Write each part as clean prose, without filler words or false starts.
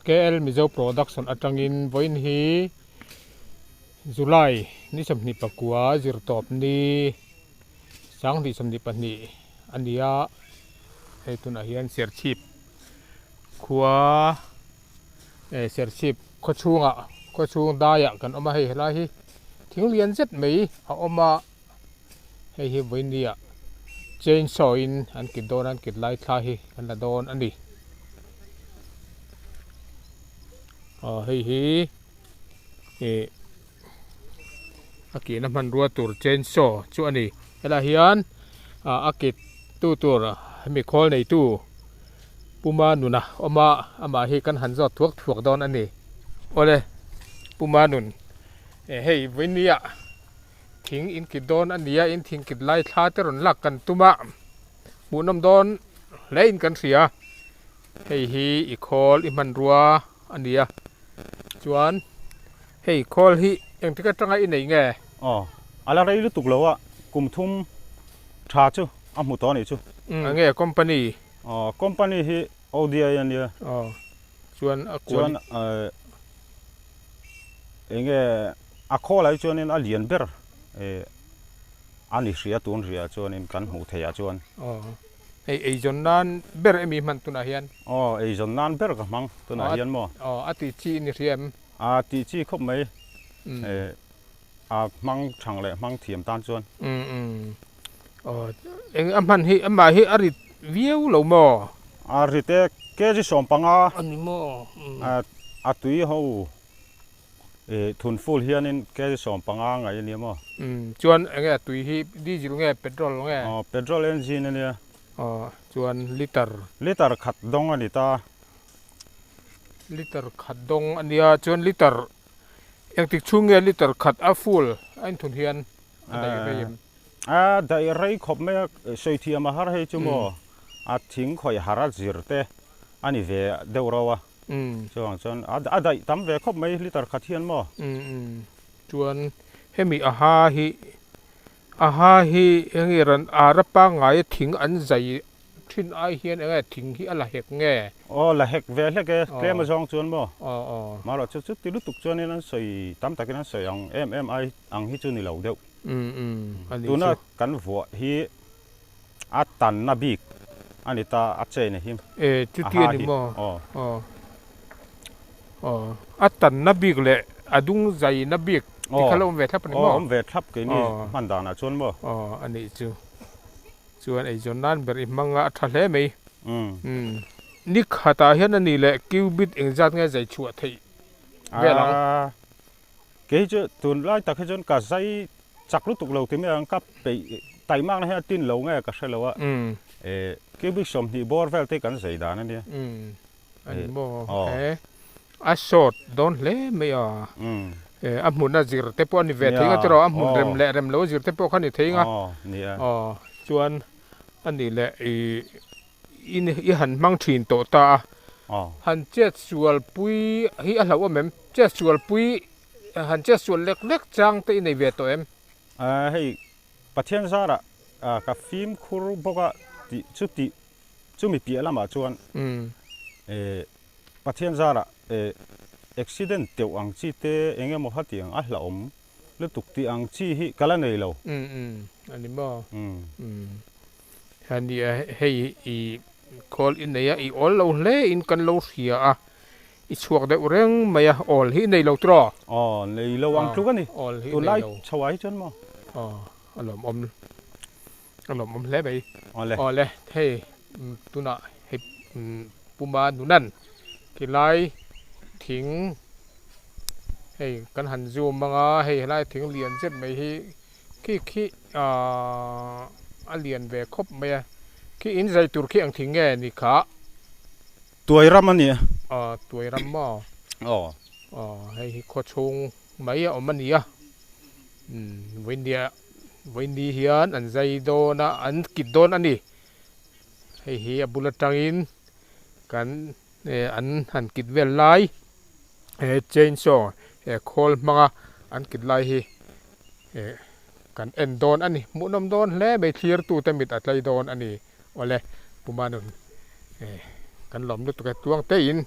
KL Mizo Production atangin vawiin hi July ni 29 zirtawp ni 2022 a ni a, hei tunah hian Serchhip khua eh Serchhip khaw chhungah khaw chhung daiah kan awm a, hei helai hi thing lian zet mai a awm a. Hei hi vawinia chainsaw in an kit dawn a an kit lai thla hi kan la dawn a ni. Aw hei hi ih a kihna hmanrua tur chainsaw chu a ni. Helaiah hian ah a kit tu tur hemi khawl neitu Puma nuna awm a amah hi kan han zawt thuak thuak dawn a ni. Awle Puma nun hei vawinia. Thing in kit dawn a nia, in thing kit lai thla te rawn lak kan tum a, hmuhnawm dawn hle in kan hria. Hei hi i khawl i hmanrua a nia, chuan hei khawl hi engtik atanga i nei nge? Aw, a la rei lutuk lo a, kum thum tha chu a hmu tawh a nih chu. Eng nge company? Aw, company hi ODI a nia. Aw, chuan a kual. Chuan eng nge A khawl ah hi chuanin a lian ber eh a ni hria tun hria chuanin kan hmuh theih ah chuan. Aw hei eizawn nan ber emi hman tunah hian? Aw eizawn nan ber ka hmang tunah hian maw? Aw a tih chi i ni hria em? A tih chi khawp mai eh a hmang thang leh hmang thiam tan chuan. Umm umm aw eng a hman hi amah hi a rit viau lo maw? A rit e kg 15. A ni maw? A tui ho Ih thun full hianin kg 15 ngaih a nia maw? Umm chuan enge a tui hi diesel nge petrol nge? Aw petrol engine a nia. Aw chuan liter. Liter khat dawng a ni ta. Liter khat dawng a nia chuan liter engtik chhung nge liter khat a full a inthun hian a daih rei em? A daih rei khawp mai a, sawi thiam a har hei chu maw a thing khawih har a zir te a ni ve deuh rauh a. Chuvang chuan a daih tam ve khawp mai liter khat hian maw? Chuan hemi aha hi aha hi enge ran ara pangngaia thing an zai thin ai hian enge thing hi a la hek nge? Aw la hek ve hlek e, tlem azawng chuan maw? Marawh chu chuti lutuk chuanin an sawi tam takin an sawi ang em em ai ang hi chu ni lo deuh. Tuna kan vuah hi A tanna bik a ni ta, a chain a him. E, chuti a ni maw? Aw. Aw. A tanna bik leh a dung zaina bik ti kha la awm ve thlap a ni maw? Aw, awm ve thlap keini hman danah chuan maw? Aw, a nih chu. Chuan eizawn nan ber i hmang a, a tha hle mai. Umm. Ni khatah hian a nih leh cubit engzat nge zai chhuah theih vel ang? Kei chu tunlai tak hi chuan ka zai chak lutuk lo ti mai ang, ka peih taimakna hian a tin lo nge ka hre lo a, eh cubic 20 bawr vel te hi kan zai dan a nia. A ni maw? He a short dawn hle mai a, eh a hmun a zir te pawh a ni ve thei nga tiraw, a hmun rem leh rem lo zir te pawh kha a ni thei nga, aw chuan a nih leh ih i han hmang thin tawh ta a, han chet sual pui hi a hlauh awm em? Chet sual pui han chet sual lek lek chang te i nei ve tawh em? Hei Pathian zarah ka fimkhur bawk a tih chu tih chumi piah lamah chuan Pathian zarah accident teuh ang chi te eng emaw hetiang a hlauhawm lutuk tih ang chi hi ka la nei lo. A ni maw? A nia, hei i khawl i nei a, i awl lo hle in kan lo hria a, i chhuak deuh reng mai a, awl hi i nei lo tiraw? Aw, nei lo ang tluk a ni, tunlai chho ah hi chuan maw? Aw, a lawmawm, a lawmawm hle mai. Awle. Awle, hei tunah hei Puma Nunan khilai thing hei kan han zoom ang a, hei helai thing lian zet mai hi Khi khi aaa a lian ve khawp mai a, khi in zai tur khi ang thing nge ni kha? Tuai ram a nia. Aw tuai ram maw? Aw. Aw hei hi khaw chhung mai a awm a nia. Umm vawinia vawini hian an zai dawn a, an kit dawn a ni. Hei hi a bul atangin kan an han kit vel lai he chainsaw he khawl hmanga an kit lai hi eh kan en dawn a ni hmuhnawm dawn hle mai thlir tute mit a tlai dawn a ni awle Puma nun eh kan lawm lutuk e tluang te in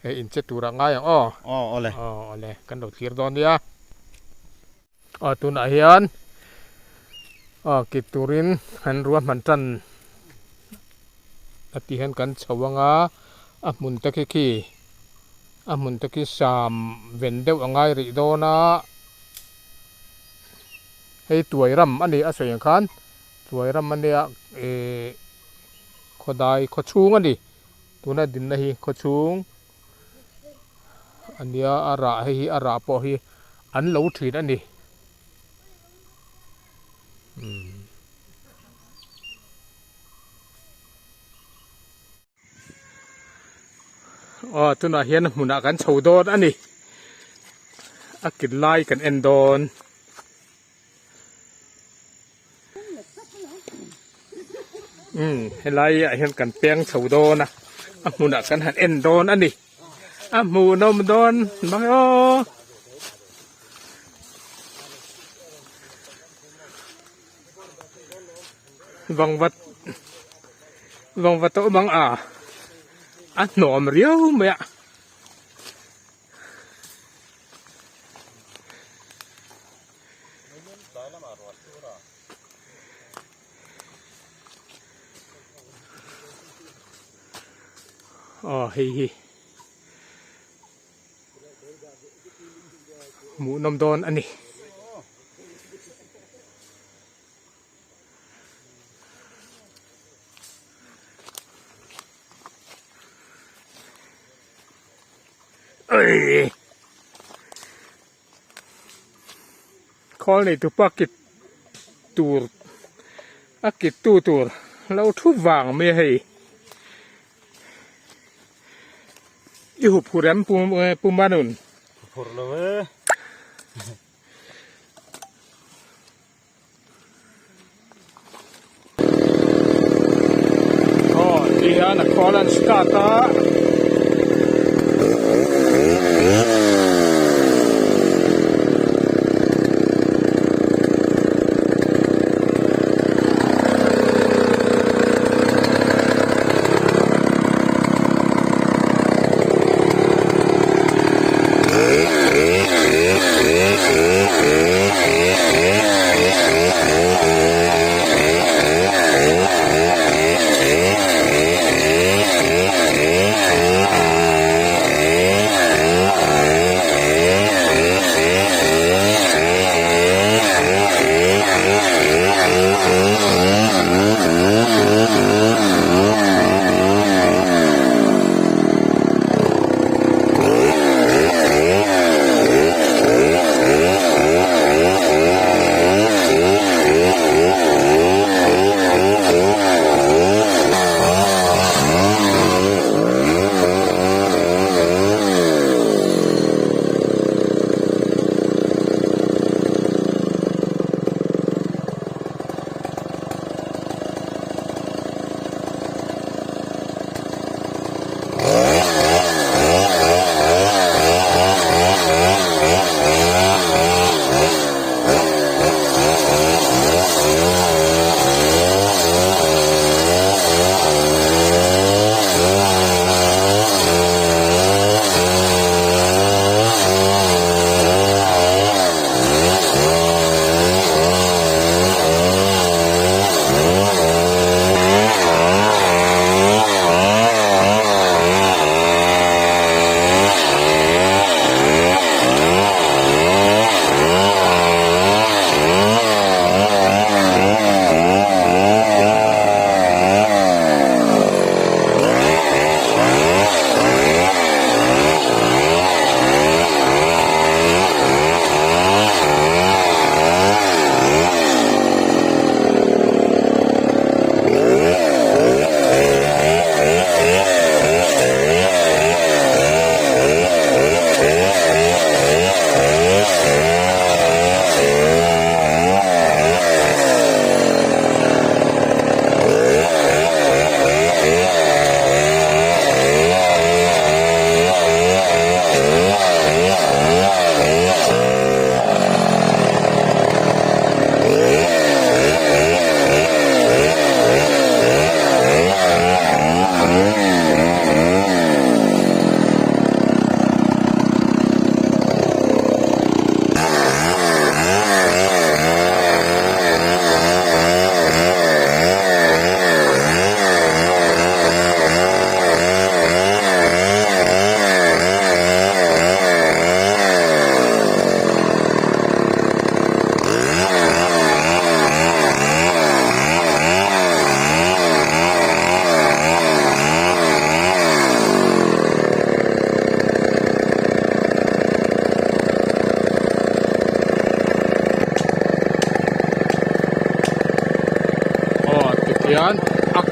In che turah ngai ang aw. Aw awle. Aw awle kan lo thlir dawn nia. Aw tunah hian aw kit turin an ruahman tan a tih hian kan chho anga a hmun te khi khi a hmun te khi sam ven deuh a ngai rih dawn a hei tuai ram a ni a sawi ang khan tuai ram a nia ihh khawdai khawchhung a ni. Tuna dinna hi khawchhung a nia a rah hei hi a rah pawh hi an lo thin a ni. Umm. Aw tunah hian hmunah kan chho dawn a ni. A kil lai kan en dawn. Umm helai ah hian kan peng chho dawn a a hmunah kan han en dawn a ni a hmuhnawm dawn mang aw. Vangvat vangvat a awm ang a a hnawm riau mai a. Aw hei hi hmuhnawm dawn a ni. Khawl nei tupa kit tur a kit tu tur lo thu vang mai a hei i hup hur em pu Manun. Huphurh lo e. Aw ti hian a khawl an start a.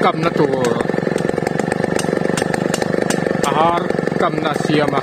kamna tur a har kamna a siam a.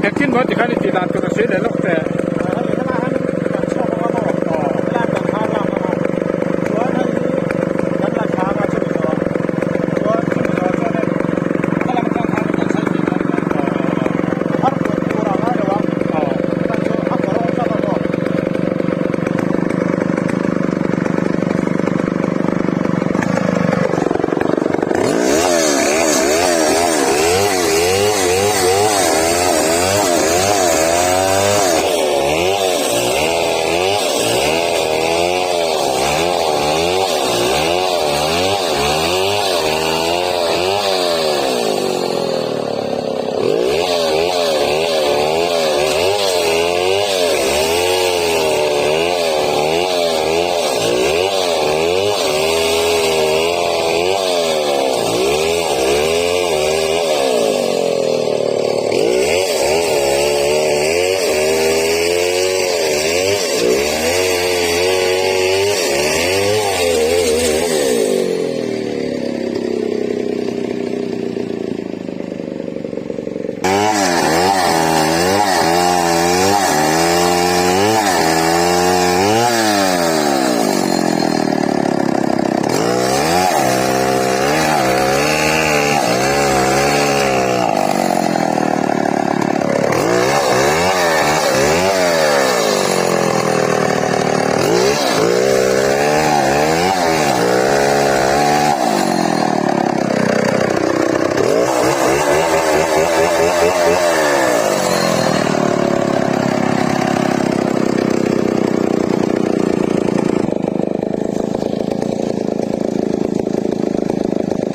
Engtin maw tikhan i tih dan tur a sawi leh lawk teh.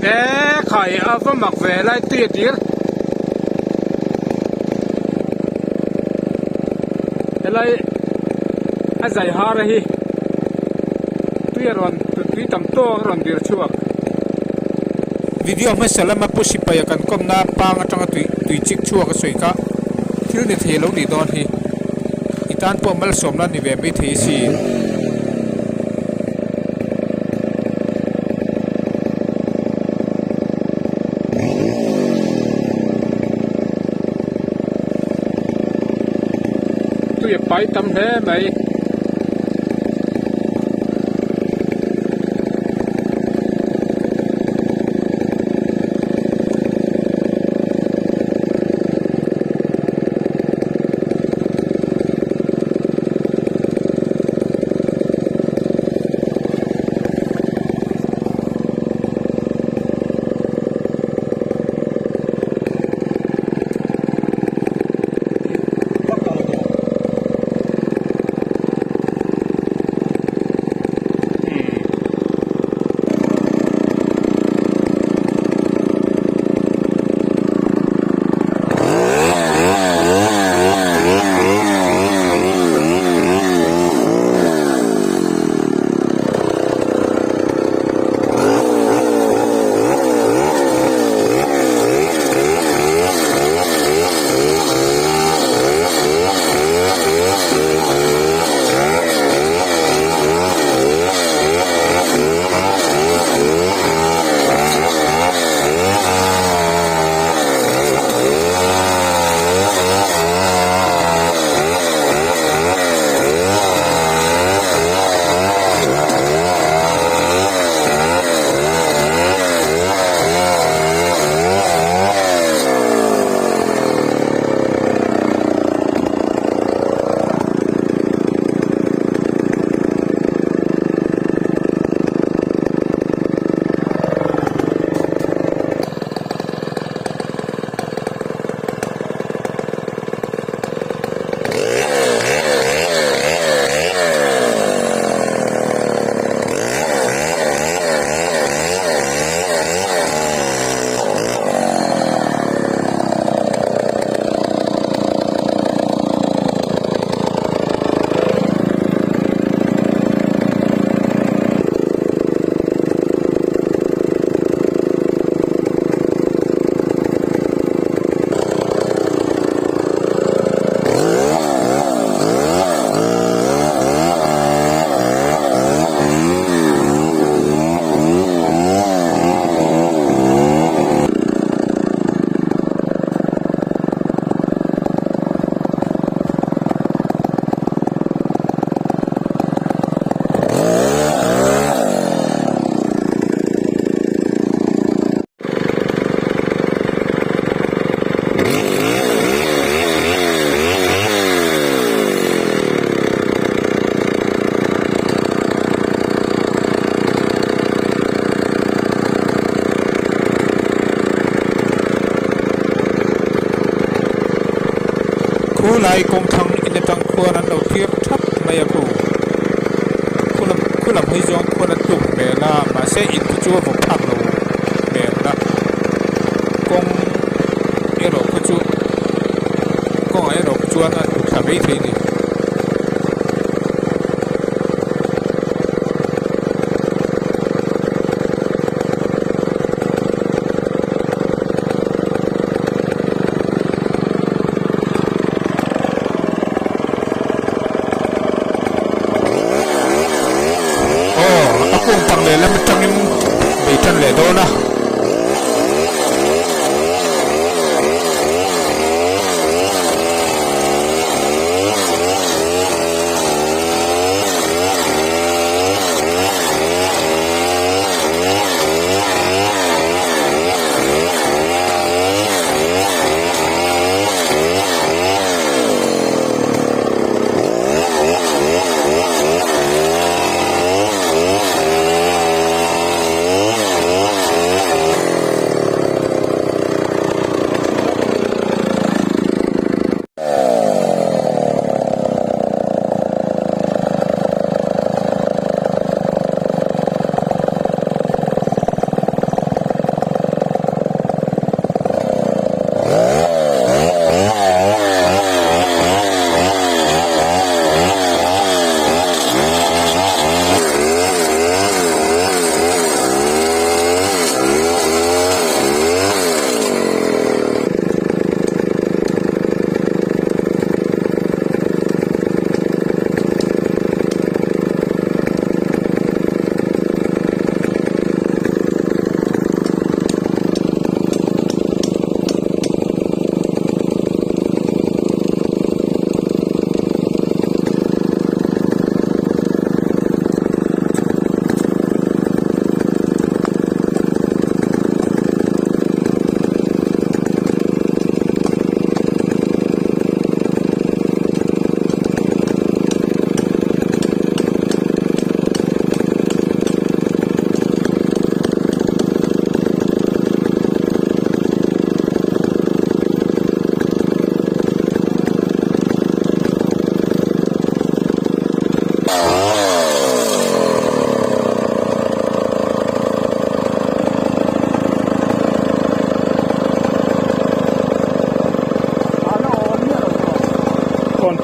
E khai a va mak ve lai tui a tir helai a zai har a hi tui a rawn tui tam tawk a rawn dir chhuak. Video hmasa lama pu sipai a kan kawmna pang atanga tui tui chik chhuak a sawi kha thil ni thei lo nih dawn hi i tan pawh malsawmna ni ve mai thei a si. Tui a pai tam hle mai. Khu lai kawng thlang in atang khuan an lo thlir thap mai a khu. Khu lam khu lam hawi zawng khuan a tluk hmel a mahse in khu chu a vawk phak lo hmel a kawng erawh khu chu kawngah erawh khu chuan a tlu thla mai thei a ni. Aw a kung pang lehlam atangin bei tan leh dawn a.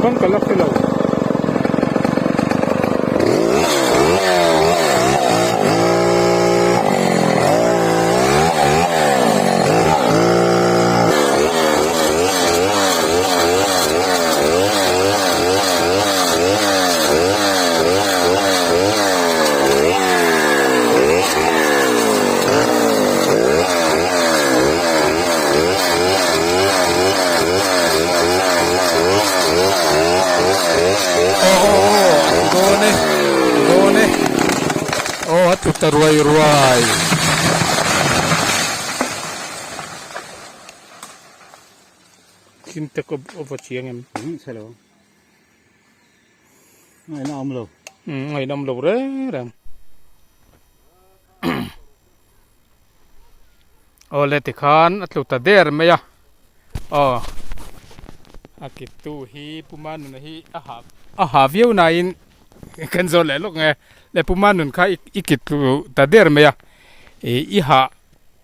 Kawn ka la hre lo. Aw aw aw a tlu dawn e tlu dawn e aw a tlu ta ruai ruai. Thim te ka va chiang em. Chhe lo. Ngaihna awm lo. Ngaihna awm lo reng reng. Aw le tikhan a tlu ta der mai a. Aw a kittu hi Pu Manuna hi a ha a ha viau nain kan zawt leh lawk nge le Pu Manun kha i kit tlu ta der mai a ih i hah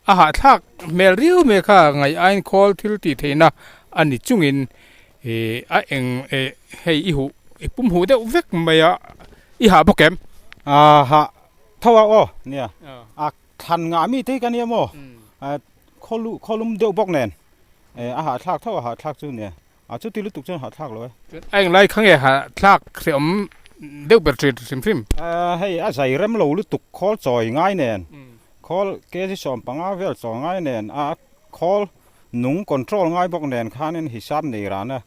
a hahthlak hmel riau mai kha ngaih aiin khawl thil tih theihna a ni chungin ih a eng eh hei i huh i pum huh deuh vek mai a i hah bawk em? A hah tho a aw nia a thlan ngah mi te hi ka nia maw khaw khaw lum deuh bawk nen a hahthlak tho a hahthlak chu nia a chuti lutuk chuan hahthlak lo e. A englai kha nge hahthlak hrehawm deuh ber thin hrim hrim? Hei a zai rem lo lutuk khawl chawi ngai nen khawl kg 15 vel chawi ngai nen a khawl nung control ngai bawk nen khanin hisap nei rana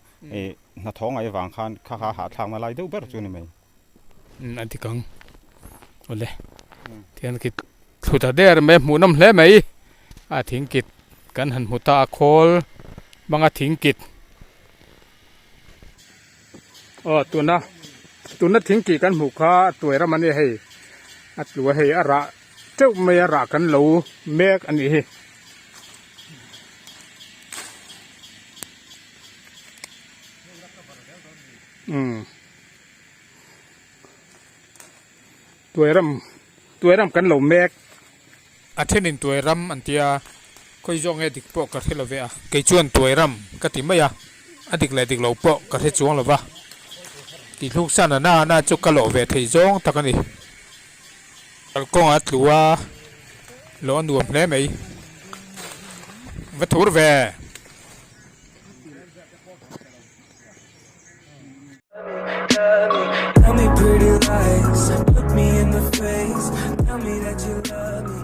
hnathawh ngaih avang khan kha kha hahthlakna lai deuh ber chu a ni mai. A dik ang awle tihian kit thlu ta der mai a hmuh nawm hle mai a thing kit kan han hmu ta a khawl hmanga thing kit aw tuna tuna thing kih kan hmuh kha a tuai ram a nia hei a tlu a hei a rah teuh mai a rah kan lo mek a nih hi. Umm tuai ram tuai ram kan lo mek. A thenin tuai ram an tia khawi zawk nge dik pawh ka hre lo ve a. Kei chuan tuai ram ka ti mai a, a dik leh dik lo pawh ka hre chuang lo va. Tihluk san a na na chu ka lawh ve thei zawng tak a ni. Kalkawng a tlu a, lawh a nuam hle mai. Va thur ve. Tell me pretty lies, look me in the face, tell me that you love me.